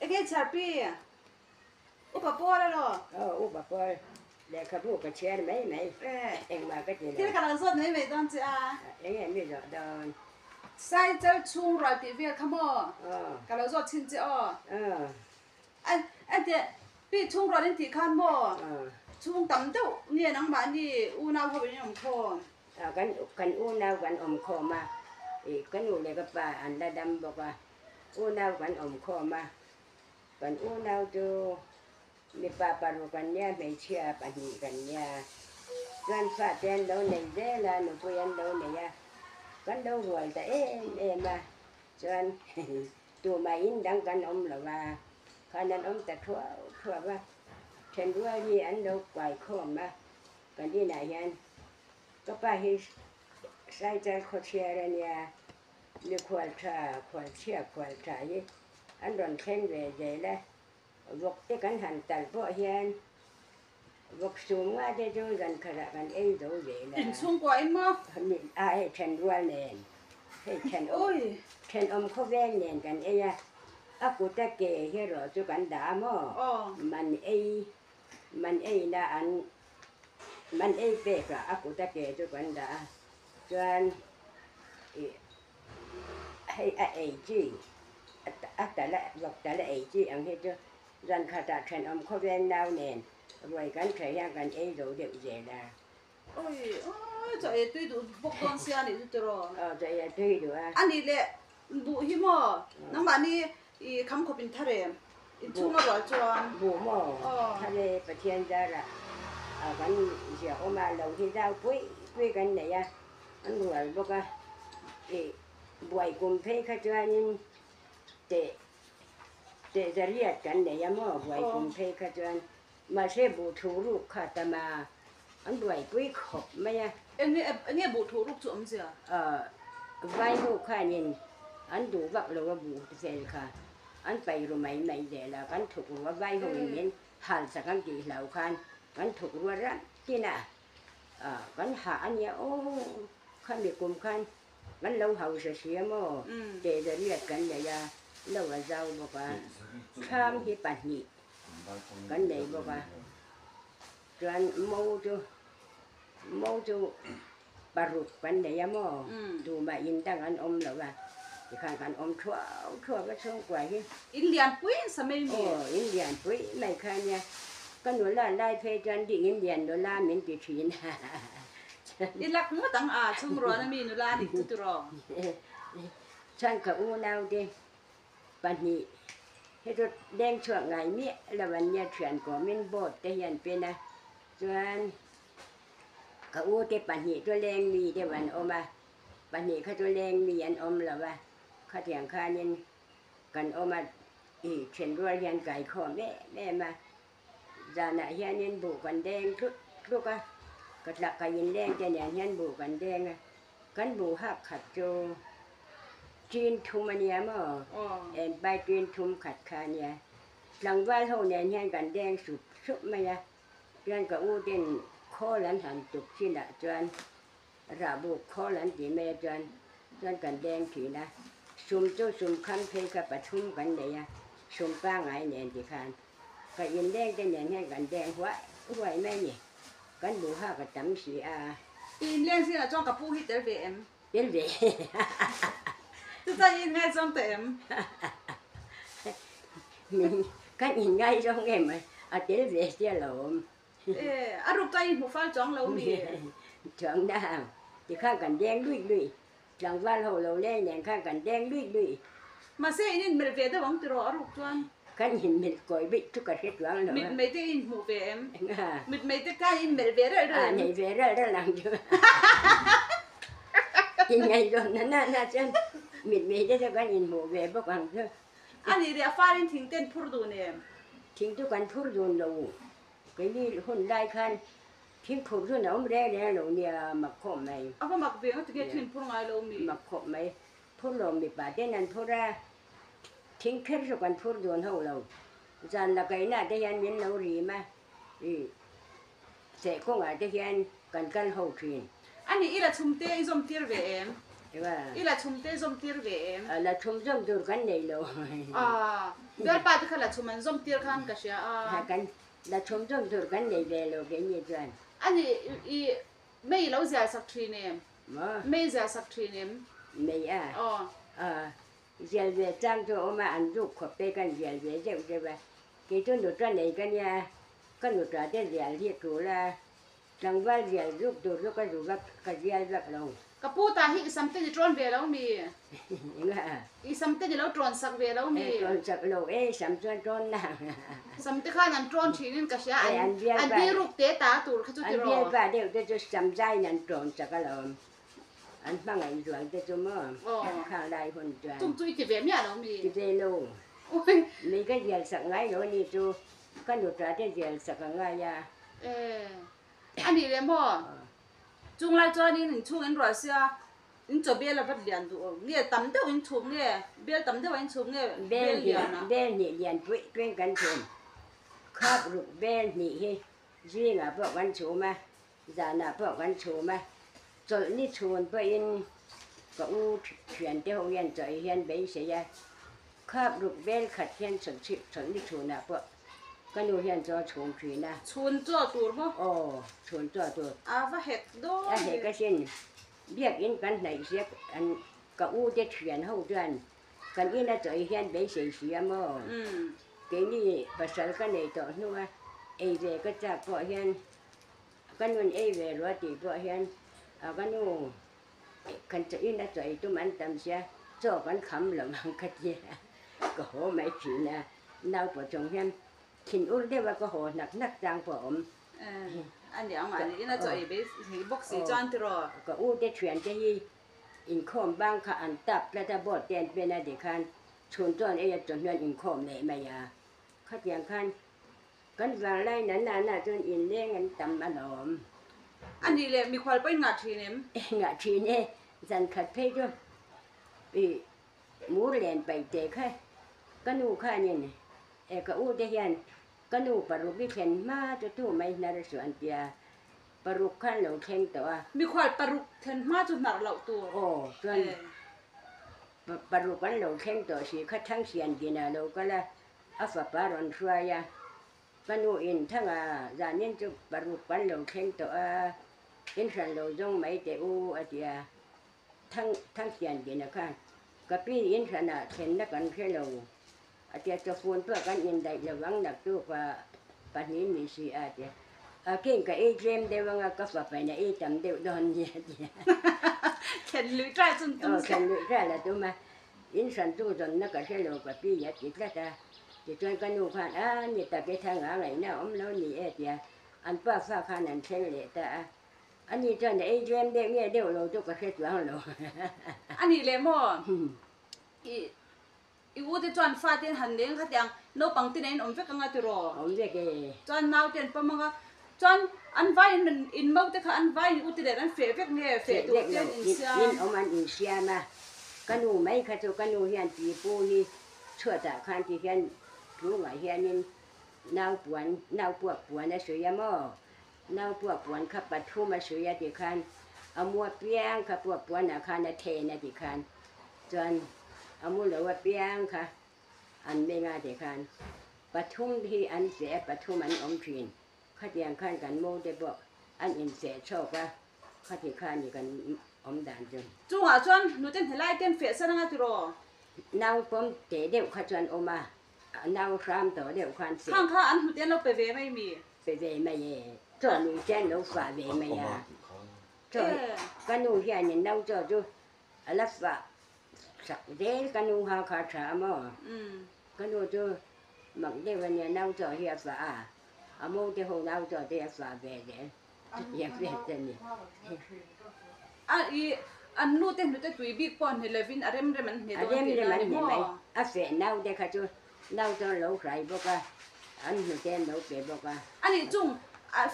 Enge chhiar pi? Upa pawl elaw? Aw, upa pawl. Lehkhabu ka chhiar mai mai. Engmah ka ti lo. Thil ka lo zawt mai mai dawn che a. Enge mi zawh dawn? Saichal chhung rual tih vel kha maw? Ka lo zawt chhin che aw. Enteh, pi chhung rual in tih khan maw? Chhung tam deuh nge nangmahni unau ho in awm khawm? Kan unau kan awm khawm a, ka nu leh ka pa an la dam bawk a, unau kan awm khawm a, kan unau chu mipa paruk an nia, hmeichhia pahnih kan nia, chuan fate an lo nei zel a, nupui an lo nei a, kan lo rual ta em em a, chuan tumah in dang kan awm lo a, khan an awm ta thuau thuau a, thenrual hi an lo kuai khawm a. Kan inah hian ka pa hi Saichal khawchhiar a nia, mi khual tha, khual chhia khual tha hi an rawn thleng ve zel a, vawk te kan han tal pawh hian vawk sum nga te chu zan khatah kan ei zo zel a. Inchhungkua in maw? A hei then rual nen, hei thenawm thenawm khawvel nen kan ei a, a kuta ke hi erawh chu kan dah a maw? Man ei Man eina an man ei pek a, a kut a ke chu kan dah a, chuan ih hei a ei chi a tal a vawk tal a ei chi ang hi chu zan khatah thenawm khawvel nau nen ruai kan ṭheh hian kan ei zo deuh zel a. Oi oi chaw ei tui duh bawk dawn sia a nih chu tiraw? Aw chaw ei a tui duh a. A nih leh Buh hi maw? Nangmahni i kham khawp in thar em? In chhung a rual chuan. Buh maw? Thar e, Pathian zarah kan ziah awm a, lo hi zau pui pui kan nei a, an rual bawk a. I buai kum phei kha chuanin teh teh zariat kan nei a maw buai kum phei kha chuan. Mahse buh thu ruk kha tam a, an buaipui khawp mai a. Enge enge buh thu ruk chu awmzia? Vai ho khanin an duh vak lo a buh vel kha an paih ru mai mai zel a, kan thuk ru a vai ho in min hal sak an tih hlau khan kan thuk ru a ram tin a, kan hah a nia aw khami kum khan kan lo hausa si a maw teh zariat kan nei a, lo a zau bawk a, thlam hi pahnih. Kan nei bawk a, chuan mo chu mo chu paruk kan nei a maw, tumah in dang an awm lo a, tikhan kan awm thuau thuau a chhungkua hi. In lian pui in sa mai mi? Aw, in lian pui mai kha nia, ka nula lai phei chuan ding in lian nula min ti thin a. I lak ngawt ang a, chhungruan a mi nula a nih chu tiraw? Chuan ka unaute Pahnih, Heta leng chhuak ngai miah lo an nia thian kawmin board te hian pen a, chuan ka u te pahnih chu leng mi deuh an awm a, pahnih kha chu leng mi an awm lo a, khatiang khanin kan awm a, ih then rual hian kai khawm em em a, zanah hianin buh kan deng tlut tluk a, ka tlak ka inleng te nen hian buh kan deng a, kan buh hak khat chu. Ṭin thum a nia maw? En pai ṭin thum khat kha a nia. Tlangval ho nen hian kan deng sup sup mai a, chuan ka u ten khawl an han tuk chinah chuan rahbuk khawl an tih mai a chuan chuan kan deng thin a. Sum chu sum kham phei kha pathum kan nei a, sum pangngai nen tikhan ka inleng te nen hian kan deng huai huai mai a ni. Kan buh hak a tam si a. I inleng zingah chuan ka pu hi tel ve em? Tel ve. Chuta i inngaizawng ta em? Min kan inngaizawng em a tel ve sia lo awm. E, a ruk chuan i hmu fal chuang lo mi? Chuang na ang. Tikhan kan deng luih luih. Tlangval ho lo leng nen khan kan deng luih luih. Mahse in inmelh ve deuh ang tiraw a ruk chuan? Kan inmelh kawi bik chu ka hre chuang lo a. Mitmei te i inhmuh ve em? Enga? Mitmei te kha i inmelh ve reuh reuh em? A nei ve reuh reuh ang chu. Inngaihzawn na na na chuan mitmei te chu kan inhmuh ve bawk ang chu. A nih leh a farin thing ten phur dun em? Thing chu kan phur dun lo. Keini hun lai khan thing phur dun a awm reng reng lo nia mak khawp mai. A va mak ve ang tinge thing phur ngai lo mi? Mak khawp mai. Phur lo mipa ten an phur a. Thing kher chu kan phur dun ho lo. Zan la kaihna te hian min lo rim a, ih seh kawngah te hian kan kal ho thin. A nih ila chhumte i zawm tir ve em? I la chhum te zawm tir ve em? La chhum zawm tur kan nei lo. Aw, bialpa te kha la chhum an zawm tir khan ka hria a. Kan la chhum zawm tur kan nei ve lo keini chuan. Ani i mei lo zial sak thin em? Maw? Mei zial sak thin em? Mei a? Aw. Aw, zial ve chang chu a awm a, an ruk khawp te kan zial ve zeuh zeuh a. Kei chu nuta nei ka nia, ka nuta te zial hi tul a. Tlangval zial zuk tur chu ka zu vak, ka zial vak lo. Ka pu ta hi i sam te ni ṭawn ve lo mi? Enga? I sam te ni lo ṭawn sak ve lo mi? E, ṭawn sak lo e, sam chuan ṭawn na. Sam te khan an ṭawn ṭhin in ka hria, an an biruk te ta tur kha chu ti rawh. An bialpa deuh te chu sam zaiin an ṭawn sak alawm. An hmangaih zual te chu maw khang lai hun chuan. Chung chu i ti ve miah lo mi? Ti ve lo. Mi ka zial sak ngai lo ni chu ka nuta te zial sak a ngai a. E, a nih leh maw? Chung lai chuanin inchhung in ruah sia, in chaw bel a vat lian duh awm nge tam deuh in chhum nge, bel tam deuh a in chhum nge bel lian a? Bel hnih lian puih puiin kan chhum. Khap ruk bel hnih hi zingah pawh kan chhum a, zanah pawh kan chhum a. Chawlhni chhun pawhin ka u thiante ho hian chawi hian beisei a, khap ruk bel khat hian chawlhni chhunah pawh ka nu hian chaw chhum thin a. Chhun chaw tur maw? Aw, chhun chaw tur. A va hek dawn A hek asin. Biakin kan hnaih siak an ka u te thian ho chuan kan ina chawi hian beisei si a maw? Keini pasal ka nei tawh hnua ei ve ka chak pawh hian Ka nun ei ve rua tih pawh hian a ka nu kan chaw in a chaw ei tum an tam sia chaw kan kham lo ang ka ti a, ka haw mai thin a, nau pawh chung hian thin ur deuh a ka haw hnak hnak chang pawh a awm. A ni ang mahni in a chaw ei ve hei bawk si chuan tiraw? Ka u te thian te hi inkhawm bang kha an tap tlat a board te an pen a tikhan chhun chuan ei a chawhnu an inkhawm leh mai a, khatiang khan Kan vanglai na na na chuan inleng an tam alawm. A nih leh mikhual pawh in ngah thin em? Ngah thin e, zan khat phei chu i mur len paih teh kha ka nu khanin e ka u te hian ka nu paruk i thlen hma chu tu mai hnar suh an tia, paruk khan lo thleng tawh a. Mikhual paruk thlen hma chu hnar loh tur. Aw chuan paruk an lo thleng tawh si kha Thangsian dinah lo kal a. A fapa rawn hruai a, ka nu in thanga zanin chu paruk kan lo thleng tawh a, in hran lo zawng mai teh u a ti a, Thang Thangsian dina khan ka pi in hranah thlenna kan hre lo a ti a, chawfun pawh kan indaih lo ang naktuk a pahnih ni si a ti a, a king ka ei tlem deuh anga ka fapa in a ei tam deuh dawn nia a ti a. Thlen luih trai chu an tum Aw thlen luih trai la tum a. In hran tu zawnna ka hre lo ka pi a ti tlat a, tichuan ka nu khan a ni tak e thanga ngaihna a awm lo ni e tia an pa fa khan an thleng leh ta a, ani chuan a ei tlem deuh nge deuh lo chu ka hre chuang lo. A nih leh maw? I i u te chuan fa te han leng kha tiang naupang te nen awm vek anga tiraw? Awm vek e. Chuan nau te an pawm anga chuan an vai in in mau te kha an vai in u te nen an feh vek nge feh tur te an insiam? In awm an insiam a, ka nu mai kha chu ka nu hian pi pu hi chhuatah khan ti hian tlungah hianin nau puan nau puak puan a suih a maw nau puak puan kha pathum a suih a ti khan a mu apiang kha puak puanah khan a then a ti khan chuan a mu lo apiang kha An menga te khan pathum hi an feh a, pathum an awm thin. Khatiang khan kan mo te pawh an infeh chhawk a, khati khan i kan awm dan chu. Chungah chuan nute hnelai te an feh san anga tiraw? Nau pawm teh deuh kha chuan awm a, nau hram tawh deuh khan feh. Khang kha an hnute an lo pe ve mai mi? Pe ve mai e, chaw nui te an lo fah ve mai a. Chaw ka nu hianin nau chaw chu a la fah Sak zel ka nu ha kha tha a maw? Ka nu chu mak deuh a nia, nau chaw hi a fah a, a mo te ho nau chaw te a fah ve zel, chutiang vel te a ni. A i an nu te hnute tui bik pawh hne lovin a rem rem an hne dawn tih na a ni maw? A feh nau te kha chu nau chuan a lo hrai bawk a, an hnute an lo pe bawk a. A nih chung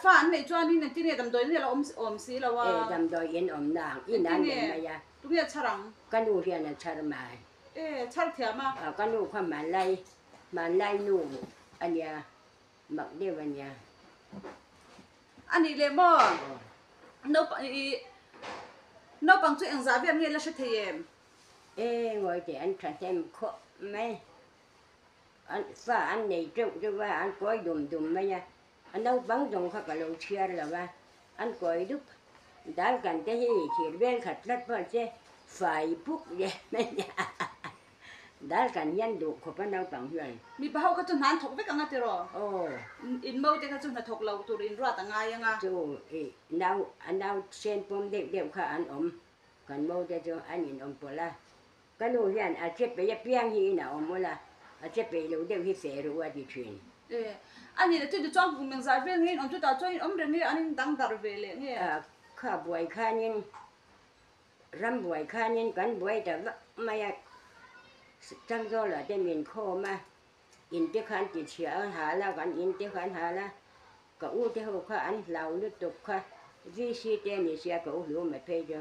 fa an neih chuanin engtin nge damdawi in a lo awm si lo a? E damdawi in awm na ang, in an nei mai a. Tunge chhar ang? Ka nu hian a chhar mai. E, chhar thiam a. A, ka nu kha hmanlai, hmanlai nu a nia, mak deuh a nia. A nih leh maw? Naupang i, Naupang chu engzah vel nge la hre thei em? E ngawi teh an tha hnem khawp mai. An fa an nei teuh deuh a, an kawi dum dum mai a. A naupang zawng kha ka lo chhiar lo a, an kawi dup. Dal kan te hi thir vel khat tlat pawh che fai puk leh mai a. Dal kan hian duh khawp a naupang hian. Mipa ho kha chu hna an thawk vek ang a tiraw? Aw. In mo te kha chu hna thawk lo tur in ruat a ngai ang a. Chu i nau a nau sen pawm deuh deuh kha an awm. Kan mo te chu an in awm pawlh a. Ka nu hian a che peih apiang hi in a awm ula, a che peih lo deuh hi feh ru a ti thin. E, a nih leh chu tichuan kum engzah vel nge in awm chutah chuan in awm reng nge an in dang darh ve leh nge? A, kha buai khanin, ram buai khanin kan buai ta vak mai a, Changzawla te min khawm a, in te khan ti chhia a hal a, kan in te khan hal a, ka u te ho kha an hlau lutuk kha, VC te ni sia ka u hlu mai phei chu.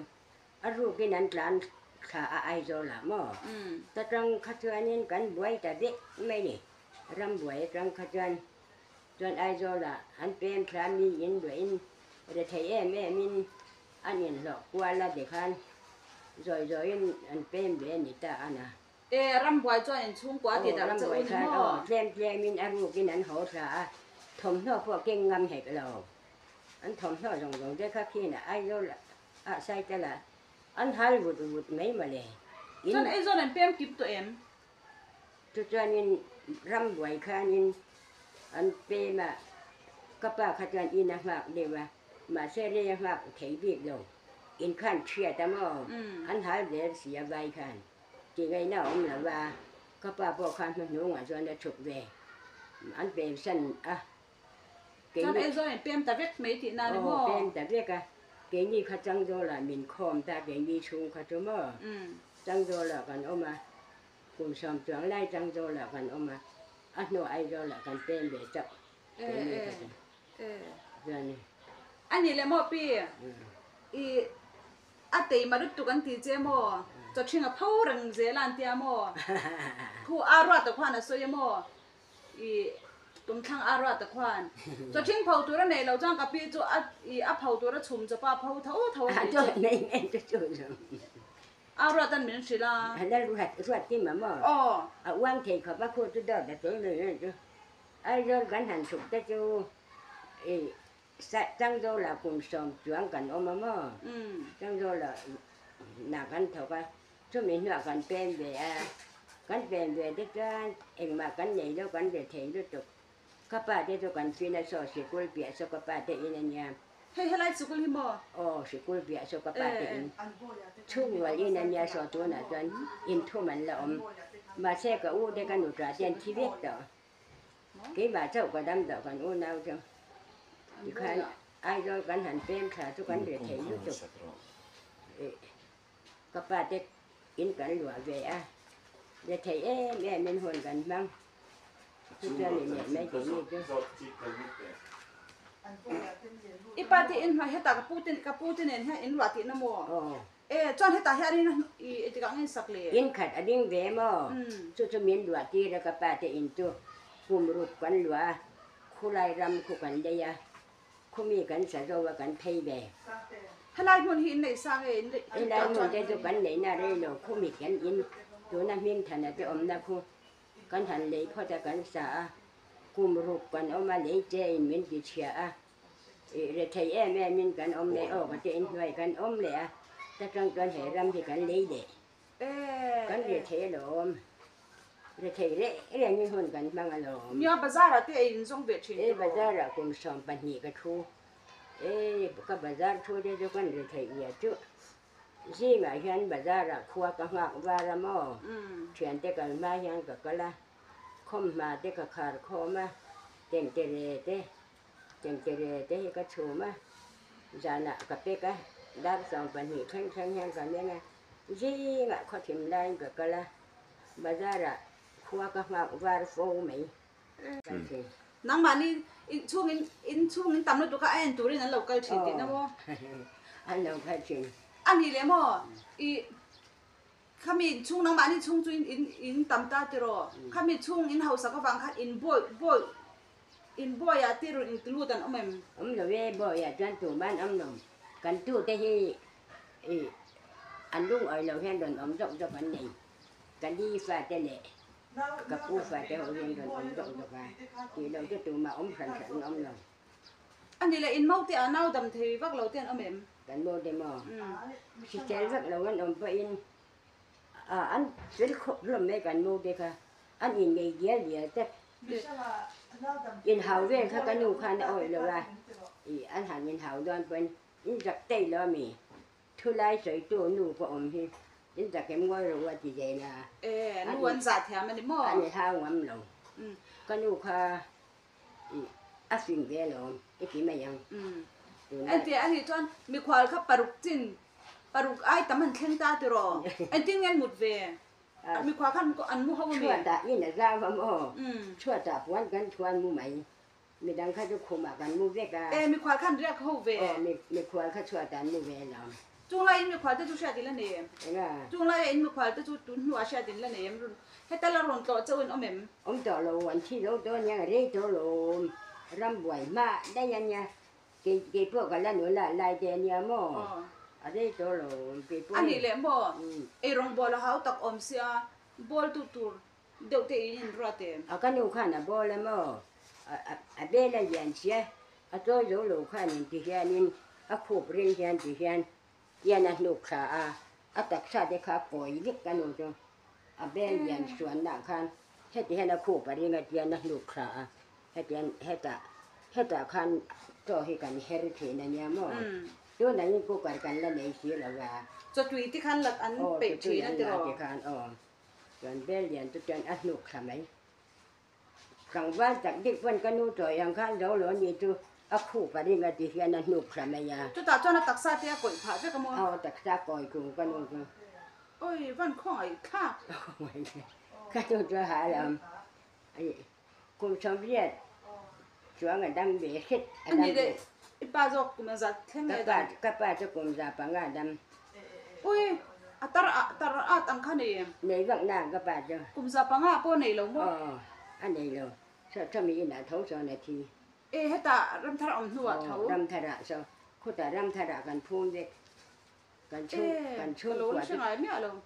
A rukin an tlan thla a Aizawl ah maw? Ta tang kha chuanin kan buai ta vek mai ni. Ram buai atang kha chuan chuan Aizawl ah an pem thla mi in duahin rethei em em in an inhlawh kual a tikhan zawi zawiin an pem ve a ni ta a na. E, ram buai chuan inchhungkua tih darh che u ni maw? Aw, tlem tlemin a rukin an haw thla a, thawmhnaw pawh keng ngam hek lo. An thawmhnaw zawng zawng te kha khin ah Aizawl ah sai tel a, an hal vut vut mai mawle. In. Chuan Aizawl an pem kip tawh em? Chu chuanin ram buai khanin an pem a, ka pa kha chuan in a nghak deuh a, mahse rei a nghak thei bik lo. In khan chhiat a maw? An hal zel si a vai khan. Tih ngaihna a awm lo va, ka pa pawh khan hnuhnungah chuan a chhuk ve. An pem san a. Chuan Aizawl in pem ta vek mai tih na ni maw? Aw, pem ta vek a. Keini kha Changzawlah min khawm ta, keini chhung kha chu maw? Changzawlah kan awm a, kum sawm chuang lai Changzawlah kan awm a, a hnuah Aizawlah kan pem ve chauh keini kha chu. Chuan. A nih leh maw pi? I a teima lutuk an ti che maw? Chawthring a pho reng zel a an tia maw? Khu a ruat a khuan a sawi a maw? I tumthlang a ruat a khuan chawthing pho tur a neih loh chuan ka pi chu a i a pho tur a chhum chawp a pho tho tho a tih chu. A ruat an min hrilh a. A ruat ruat ti ma maw? Aw. A uang thei khawp a khu chu dawt a tel mai mai chu. Aizawl kan han chhuk te chu i Changzawla kum sawm chuang kan awm a maw? Changzawla hna kan thawk a. Chumi hnuah kan pem ve a, kan pem ve te chuan engmah kan nei lo, kan ve thei lutuk. Ka pa te chu kan fin a saw sikul piah saw ka pa te in a nia. Hei helai sikul hi maw? Aw, sikul piah saw ka pa te in. Chhungrual in a nia saw tunah chuan inthum an la awm. Mahse ka u te ka nuṭah te an thi vek tawh. Keimah chauh ka dam tawh kan unau chu. Tikhan Aizawl kan han pem thla chu kan ve thei lutuk. Ka pa te in kan luah ve a, la thei em em in hun kan hmang. Chu chuan i neih mai tih ni chu. I pa te in hnuai hetah ka pu te ka pu te nen hian in luah tihna maw? Aw. E chuan hetah hian in i tikah nge in sak le? In khat a ding ve maw? Chu chu min luah tir a ka pa te in chu kum ruk kan luah a, khulai ram khu kan lei a. Khumi kan sa zo a kan phei ve. Helai hmun hi in neih sa nge in neih? Helai hmun te chu kan neihna rei lo khumi kan in tuna hming thana te awmna khu kan han lei phawt a kan sa a, kum ruk kan awm a lei che in min ti chhia a, ih rethei em em in kan awm leh aw ka te inhnuai kan awm leh a, ta tang chuan he ram hi kan lei leh. Kan rethei alawm. Rethei reng rengin hun kan hmang alawm. Nia bazar ah te ei in zawng ve thin tiraw? E bazar ah kum 12 ka thu. E ka bazar thu te chu kan rethei ia chu. Zingah hian bazar ah khua ka nghak var a maw? Thiante kal hma hian ka kal a, khawmhma te ka khar khawm a, tengtere te Tengtere te hi ka chhum a, zanah ka pek a, dar 12 thleng thleng hian ka meng a, zingah khawthim laiin ka kal a, bazarah khua ka nghak var fo mai. Nangmahni inchhungin inchhungin tam lutuk a a en turin an lo kal thin tihna maw? An lo kal thin. A nih leh maw? I Khami chhung nangmahni chhung chu in in tam ta tiraw? Khami chhung in hausak avang khan in bawi bawi in bawiah tir in lut an awm em? Awm lo e, bawiah chuan tuman awm lo. Kan tute hi i An lungawi lo hian rawn awm zawk zawk an nei. Ka li fate leh ka pu fate ho hian rawn awm zawk zawk a, tih loh chu tumah awm hran hran an awm lo. A ni le, in maute ah nau dam thei vak lo te an awm em? Kan maute maw? Hrisel vak lo an awm pawhin an fel khawp hlawm mai kan maute kha, an innei dial dial tak. Inhau vel kha ka nu khan a awih lo a, ih an han inhau dawn pawhin in zak daih lo a mi? Thulai sawitu nu pawh awm hi in zakem ngawi rawh u a ti zel a. E, nu an zah thiam a ni maw? An inhau ngam lo. Ka nu kha a fing ve alawm i ti mai ang. Entir a nih chuan mikhual kha paruk chin, paruk ai tam an thleng ta tiraw? Engtin nge an mut ve? Mikhual khan an mu ho a mi? Chhuatah in a zau a maw? Chhuatah puan kan thuan mu mai. Midang kha chu khumah kan mu vek a. E, mikhual khan riak ho ve. Aw, mikhual kha chhuat an mu ve alawm. Chung laiin mikhual te chu hriat in la nei em? Enga? Chung laia in mikhual te chu tun hnuah hriat in la nei em? Heta la rawn tlawh chauh in awm em? Awm tawh lo, an thi lo dawn nia, rei tawh lo awm. Ram buai hma daih a nia. Kei kei pawh ka la nula lai te a nia maw? Aw. A rei tawh lo awm, kei pawh A nih leh maw? Eirawng bawl a hau tak awm sia, bawl tu tur Deuh te in in ruat em? A ka nu khan a bawl a maw? A bel a lian sia, a chawi zo lo khan in ti hianin a khup ring hian ti hian hian a hnuk thla a, a taksa te kha a kawi vek ka nu chu. A bel lian suanna khan heti hian a khup a ring a tian a hnuk thla a, hetiang hetah hetah khan chaw hi kan her thin a nia maw? Tunah in cooker kan la nei si lo va. Chawtui te khan lat an peih thin a tiraw? Aw chawtui an la ti khan aw. Chuan bel lian chu chuan a hnuk thla mai. Tlangval tak dik pawn ka nu chawi ang khan zo lo ni chu a khup a ring a ti hian a hnuk thla mai a. Chutah chuan a taksa te a kawih phah vek a maw? Aw taksa kawi kum ka nu chu. Awi van khawngaih thlak. Khawngaih thlak. Ka nu chu a hal ang. Kum sawmriat chuang a dam ve hret a dam ve. Ani leh i pa zawk kum engzat thleng nge dam? Ka pa chu kum za panga a dam. Ui a tar a tar at ang kha nei em? Nei vak na ka pa chu. Kum za panga pawh nei lo maw? Aw a nei lo. Saw chawmi inah tho sawn a thi. E hetah ramthar awm hnuah tho. Aw ramtharah saw khutah ramtharah kan phum vek. Kan chhung kan chhungkua chu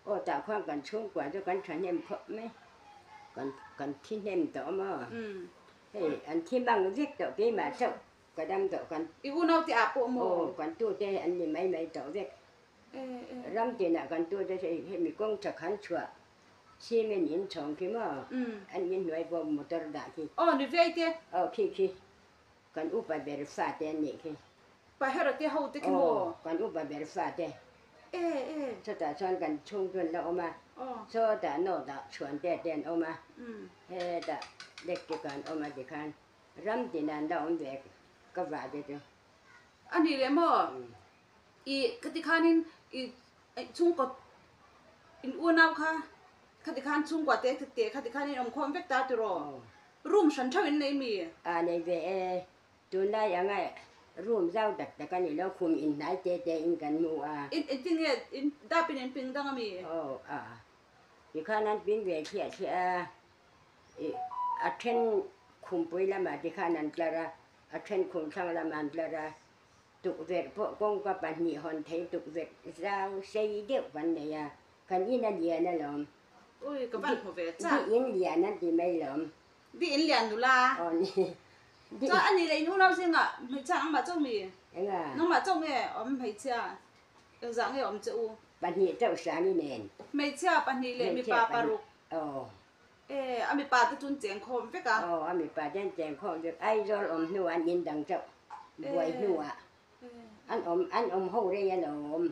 aw tah khuan kan chhungkua chu kan thahnem khawp mai kan kan thi hnem tawh maw hei an thi mang vek tawh keimah chauh ka dam tawh kan I unau te ah pawh maw aw kan tute an ni mai mai tawh vek ram tinah kan tute chu hemi kawng tha khan chhuah cement in chhawng khi maw an inhnuai pawh motor dah khi aw ni vei te aw khi khi Kan upa ber fate an nih khi. Pahera te ho te khi maw? Aw, kan upa ber fate. E, e. Chutah chuan kan chhung chu an la awm a. Aw. Sawtah nawtah chhuan te te an awm a. Hetah lektika an awm a tikhan ram tin an la awm ve ka vah te chu. A nih leh maw? I khati khanin i chhungkaw in unau kha khati khan chhungkua te te khati khanin awmkhawm vek ta tiraw? Aw. Room hran theuh in nei mi? A nei ve e, tunlai anga room zau tak tak a ni lo, khum inhnai te te in kan hmu a. In engtin nge in dap in in ping dang a mi? Aw a, tikhan an ping ve thliah thliah a, ih a then khumpui lamah tikhan an tlar a, a then khum thlang lamah an tlar a, tukverh pawh kawngka pahnih hawn thei tukverh zau sei deuh kan nei a, kan in a lian alawm. Ui, ka van hmu ve chak. Di in lian an ti mai lawm. Di in lian nula. Aw ni. Di. Chuan ani leh in unau zingah hmeichhia nangmah chauh mi? Enga? Nangmah chauh nge awm hmeichhia? Engzah nge awm che u? Pahnih chauh Sani nen. Hmeichhia pahnih leh mipa paruk. Aw. E, a mipa te chu an cheng khawm vek a. Aw, a mipa te an cheng khawm vek. Aizawl awm hnuah an in dang chauh. Buai hnuah. An awm an awm ho rei alawm.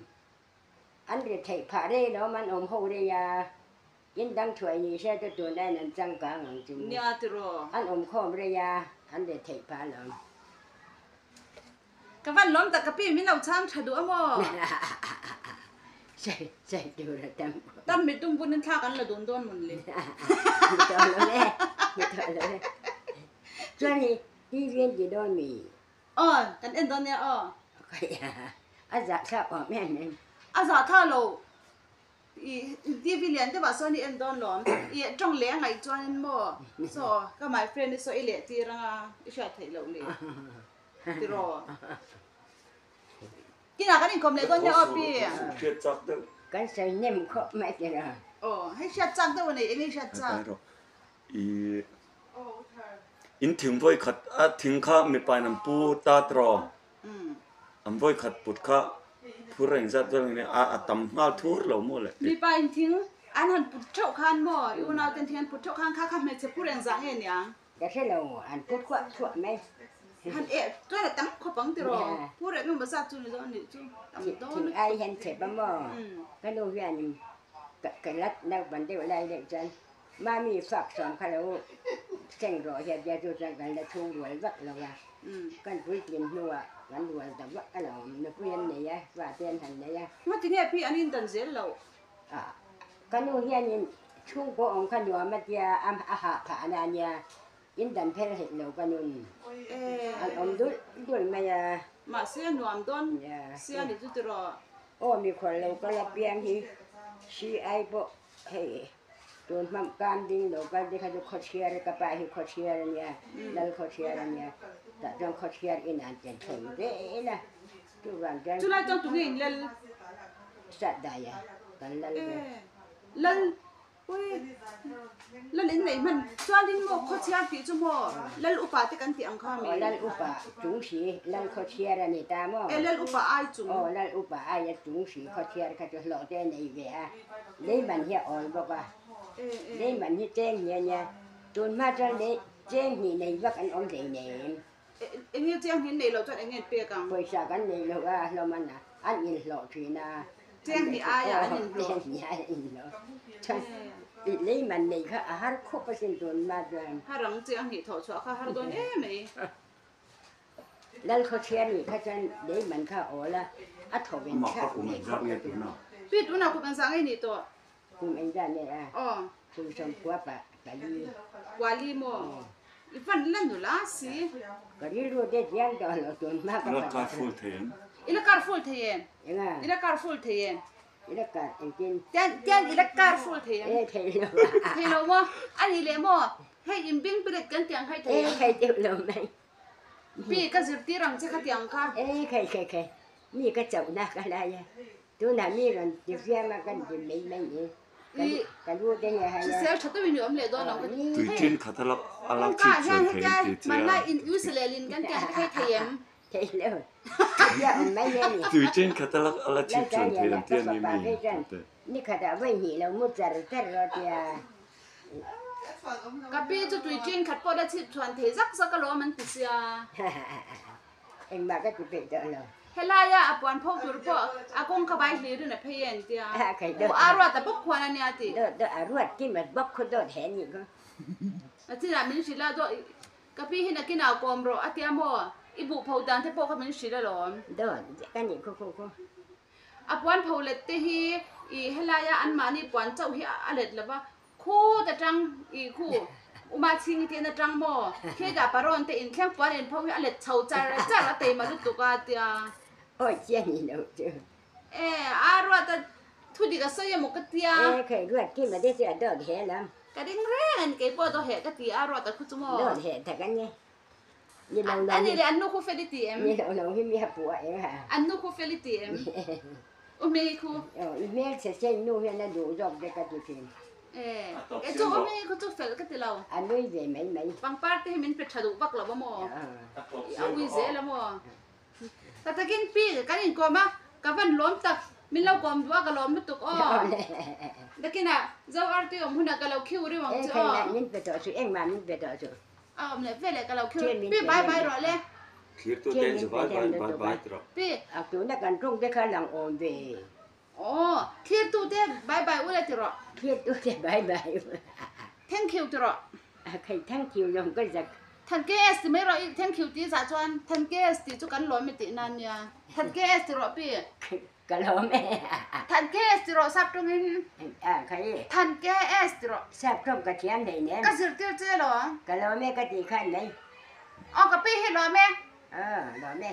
An ri theih phah rei lo an awm ho rei a, in dang thuai ni se chu tun aiin an changkang ang chu. Nia tiraw. An awm khawm rei a, an ri theih phah lo. Ka van lawm tak ka pi min lo chhang tha duh a maw? Sei sei tur a tam. Tam mit tum bunin thla kan la dun dawn mun le. Ni tawh lo e, ni tawh lo e. Chuan hi TV an ti dawn mi? Aw, kan en dawn nia aw. A zahthlak awm em em. A zahthlak lo. I TV lian deuhah sawn i en dawn lawm. I tawng leh a ngaih chuanin maw saw ka my friend i saw i leh tir anga i hriat theih loh le. Tiraw. Kinah kan inkawm leh dawn nia aw pi. Hriat chak deuh. Kan sawi hnem khawp mai ti lo. Aw, hei hriat chak deuh a nei, eng nge hriat chak? I in thing vawi khat a thing kha mipa in an pu ta tiraw? An vawi khat put kha phur a inzat vel nge a tam nghal thur lo maw le? Mipa in thing an han put theuh khan maw, i unau ten thing an put theuh khan kha kha hmeichhe phur engzah nge niang? Ka hre lo, an put khuah thuah mai. Han eh chuan a tam khawp ang tiraw? Phur eng emaw zat chu ni dawn anih chu, tam dawn. Thing ai hian chep a maw? Ka nu hianin ka lat naupan deuh lai deuh chuan Mami fak sawm kha lo seng rawh hian tia chu chuan kan la chhung rual vak lo va, kan puitlin hnuah kan rual ta vak alawm, nupui an nei a, fate an han nei a. Ngati nge pi an indan zel loh? Ka nu hianin chhungkaw awm kha nuam a tia a hah phah a na nia, indan phel hek lo ka nun an awm dul dul mai a. Mahse a nuam dawn sia ni chu tiraw? Aw mikhual lo kal apiang hi hri ai pawh Hei tun hmang kam ding lo kal te kha chu khawchhiar ka pa hi khawchhiar a nia, lal khawchhiar a nia, tah chuan khawchhiar in an chen thleng zel a, chuvang chuan. Chulai chuan tunge in lal? Sat dai a, kan lal ber. Lal ui lal in nei hman chuan in maw khawchhiar tih chu maw lal upa te kan tih ang kha mi? Aw lal upa chung si lal khawchhiar a ni ta maw? E lal upa ai chung. Aw lal upa ai a chung si khawchhiar kha chu hlawh te a nei ve a. Leiman hi a awl bawk a, leiman hi cheng hnih a nia, tun hma chuan lei cheng hnih nei vak an awm hlei nem. Eng nge cheng hnih nei loh chuan eng nge an pek ang? Pawisa kan nei loh a, hlawm an an inhlawh thin a. Cheng hnih aia an inhlawh. Cheng hnih aia an inhlawh. Chuan leiman nei kha a har khawp asin tun hma chuan. Har ang cheng hnih thawh chhuah kha har dawn em mai. Lalkhawchhia nih kha chuan leiman kha a awl a, a tho in thlak ve khawp a ti. Pi tunah kum engzah ngei nih tawh? Kum engzah nei a? Aw. Kum sawmkua pa pali. Kuali maw? I van la nula si. Ka rilru te chiang tawh lo tun hma ka I la kar full thei em? I la kar full thei em? Enga? I la kar full thei em? I la kar engtin? Tian tian i la kar full thei em? E thei lo. Thei lo maw? A nih leh maw? Hei inbing bilet kan tiang hai thei em? E thei deuh lo mai. Pi, ka zirtir ang che khatiang kha. E khai khai khai, mi ka chauhna ka lai a, tunah mi rawn ti fiam a kan ti mai mai ni, ka lu te hi a hai a. Hrisel tha tawhin i awm leh dawn ang ka ti. Tui ṭin khat a lak a lak chip chuan thei an ti che a. Manna in uselel in kan tiang kha thei em? Thei lo, tia awm mai hi a ni. Tui ṭin khat a lak a la chip chuan thei an ti a ni mi? Ni khatah vawi hnih lo mu char char rawh tia. Ka pi chu tui ṭin khat pawh la chhip chhuan thei zak zak alawm an ti sia. Engmah ka ti peih tawh lo. Helaia a puan pho tur pawh a kawng kha vai hlirin a phei e an tia. U a ruat a bawk khuan a nia ti. Dawt dawt a ruat kim a bawk khu dawt he nih khaw. A chinah min hrilh a dawt ka pi hi nakinah kawm rawh a tia maw i buh pho dan te pawh kha min hrilh alawm. Dawt ka nih khu khu khu. A puan pho let te hi i helaia anmahni puan chauh hi a let lo va, khut atang i khu uma chhing i tihna atang maw khildah parawn te inthleng puan inpho hi a let chho char char a teima lutuk a tia. Awi chiah ni lo chu. E a ruat a thu dik a sawi emaw ka tia. E khai ruat kim a te chu a dawt he lam. Ka ding reng a ni keipawh dawt heh ka ti a ruat a khu chu maw. Dawt heh tak a ni. Ni lo lo A ni le an nu khu fel i ti em? Ni lo lo hi mi ha puh a eng ha. An nu khu fel i ti em? U hmei khu. I hmel chhe che i nu hian a duh zawk te ka ti thin. E, e chu u hmei khu chu fel ka ti lo. A nui ve mai mai. Pangpar te hi min pe tha duh vak lo a maw? I a ui zel a maw? Ka takin pi kan inkawm a, ka van lawm tak, min lo kawm duh a ka lawm lutuk aw. Nakinah Zo Artui awm hunah ka lo khiu riu ang chu aw. E min pe tawh chu, engmah min pe tawh chu. A awm leh veleh ka lo khiu pi bai bai rawh le. Thlir tu ten chu bai bai bai bai ti rawh. Pi. A tuna kan ṭawng te kha lang awm ve. Aw thlir tu te bai bai ule ti rawh. Thlir tu te bai bai ule. Thank you ti rawh. A khai thank you lawng ka zak. Than KS ti mai rawh i thank you ti zah chuan than KS tih chu kan lawm i tih nan nia. Than KS ti rawh pi. Ka lawm e. Than KS ti rawh sap tawngin. A khai. Than KS ti rawh. Sap tawng ka thiam hlei nem. Ka zirtir che lo. Ka lawm e ka tih khan mai. Aw ka pi hi lawm e. Aw lawm e.